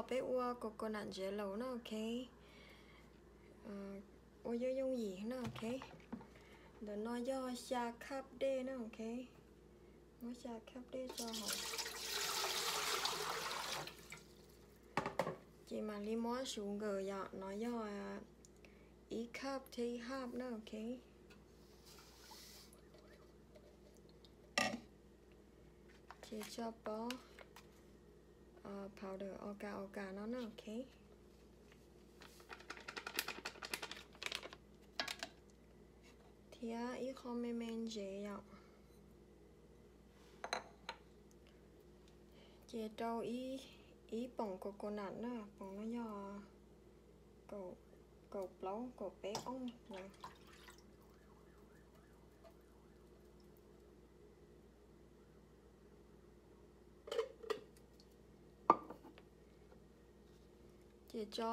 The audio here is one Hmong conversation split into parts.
Peb ua coconut jello na, ok. Ua yooj yooj yim na, ok. Ntawm no yog xya cup dej na, ok. Muab xya cup dej tso hauv. Ces mam li muab sugar yom, no yog ib cup thiab ib half na, ok. Ces tso pob powder o kas o kas no na, ok. Thiab ib qho me me ntsev yom. Ces rau ib poom coconut na, poom no yog kaum plaub kaum peb ounce. Ces tso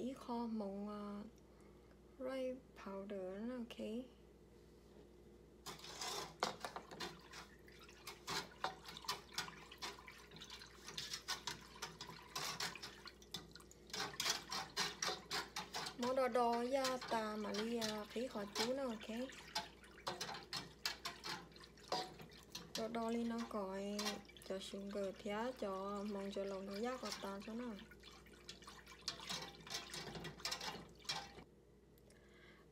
ib qho hmoov rice powder na, ok. Muab do do yaj tas mam li qhib qhov cub na, ok. Do do li no kom cov sugar thiab cov hmoov jello ntawd yaj kom tas tso na.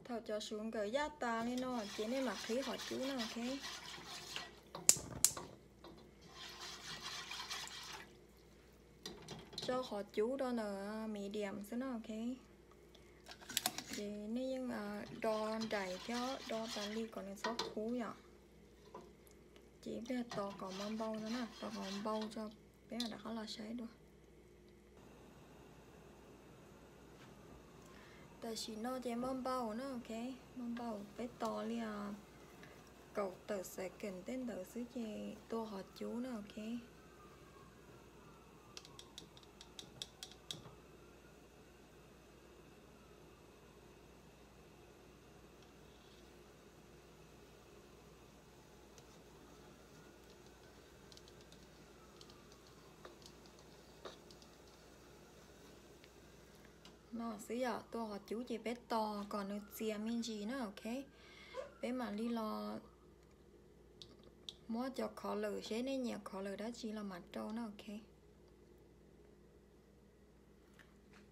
Thaum cov sugar yaj tas li no ces nej mam qhib qhov cub na, ok. Tso qhov cub rau ntawm medium xwb na, ok. Ces nej yeej do nraim thiab do tas li kom nws txhob khub yom. Ces peb tos kom npau npau tso na, tos kom npau tso peb mam rov qab los saib dua. Tam sim no ces npau npau na, ok. Npau npau peb tos li kaum tawm second tej ntawd xwb ces tua qhov cub na, ok. No xwb yom, tua qhov cub ces peb tos kom nws txias me ntsis na, ok. Peb mam li los muab cov color seb nej nyiam color dab tsi los mam rau na, ok.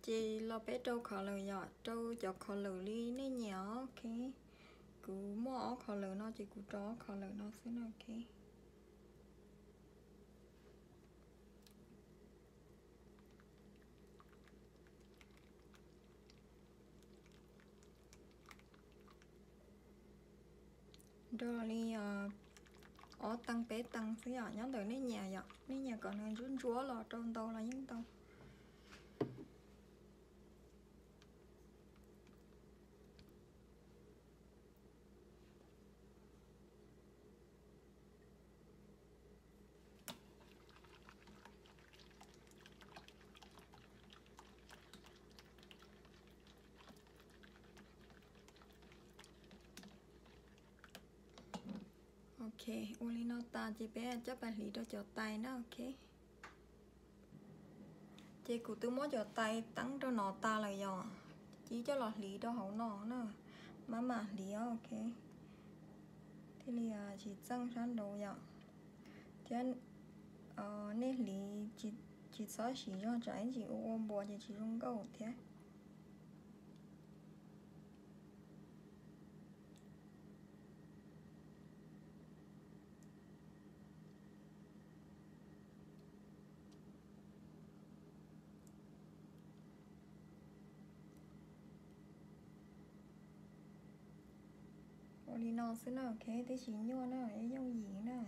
Ces los peb rau color yom, rau cov color li nej nyiam, ok. Kuv muaj ob color no ces kuv rau ob color no xwb na, ok. Rau li ob teev peb teev xwb yom, nyob ntawm nej nyiam yom, nej nyiam kom nws ntsuab ntsuab los rau ntau los yeej tau. Ok, ua li no tas ces peb coj pais hliv rau cov tais na, ok. Ces kuv twb muab cov tais teeb rau no tas lawm yom, ces coj los hliv rau hauv no na, maj mam hliv, ok. Thiaj li tsis txeej sab nraud yom. Thiab nej hliv tsis txhob siv zog tsam ib ntsis ua ua npuas ces tsis zoo nkauj thiab. Ua li no xwb na, ok, twb tsis nyuaj na, yooj yim na.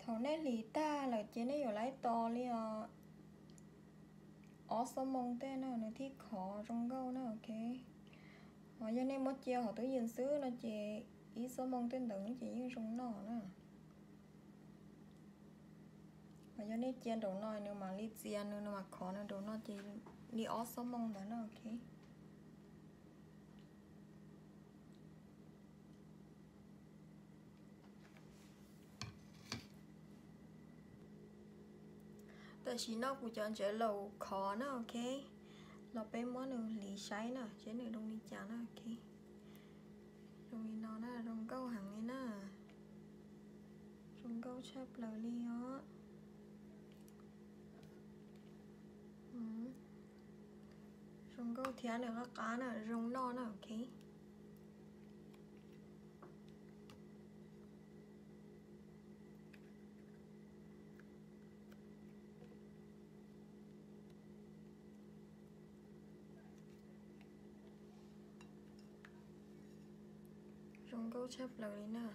Thaum nej hliv tag lawm ces nej yuav laib tos li os ob xuab moos tej na nws thiaj khov zoo nkauj na, ok. Ho yog nej muab cia hauv tub yees xwb no ces ib xuab moos tej ntawd ces yeej zoo noj na. Mas yog nej cia nraum no nws mam li txias, nws nws mam khov nws nraum no ces li ob xuab moos ntawd na, ok. Tam sim no kuv cov ntsev laus khov na, ok. Los peb muab nws hliv saib na seb nws zoo li cas na, ok. Zoo li no na, zoo nkauj heev li na. Zoo nkauj tshaj plaws li os. Zoo nkauj thiab nws qab qab na, zoo noj na, ok. Zoo nkauj tshaj plaws li na.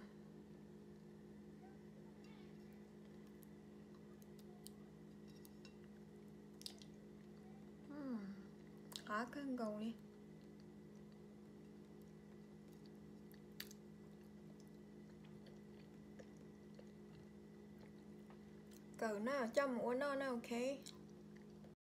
Qab kawg nkaus li. Kawm na, coj mus ua noj na, ok.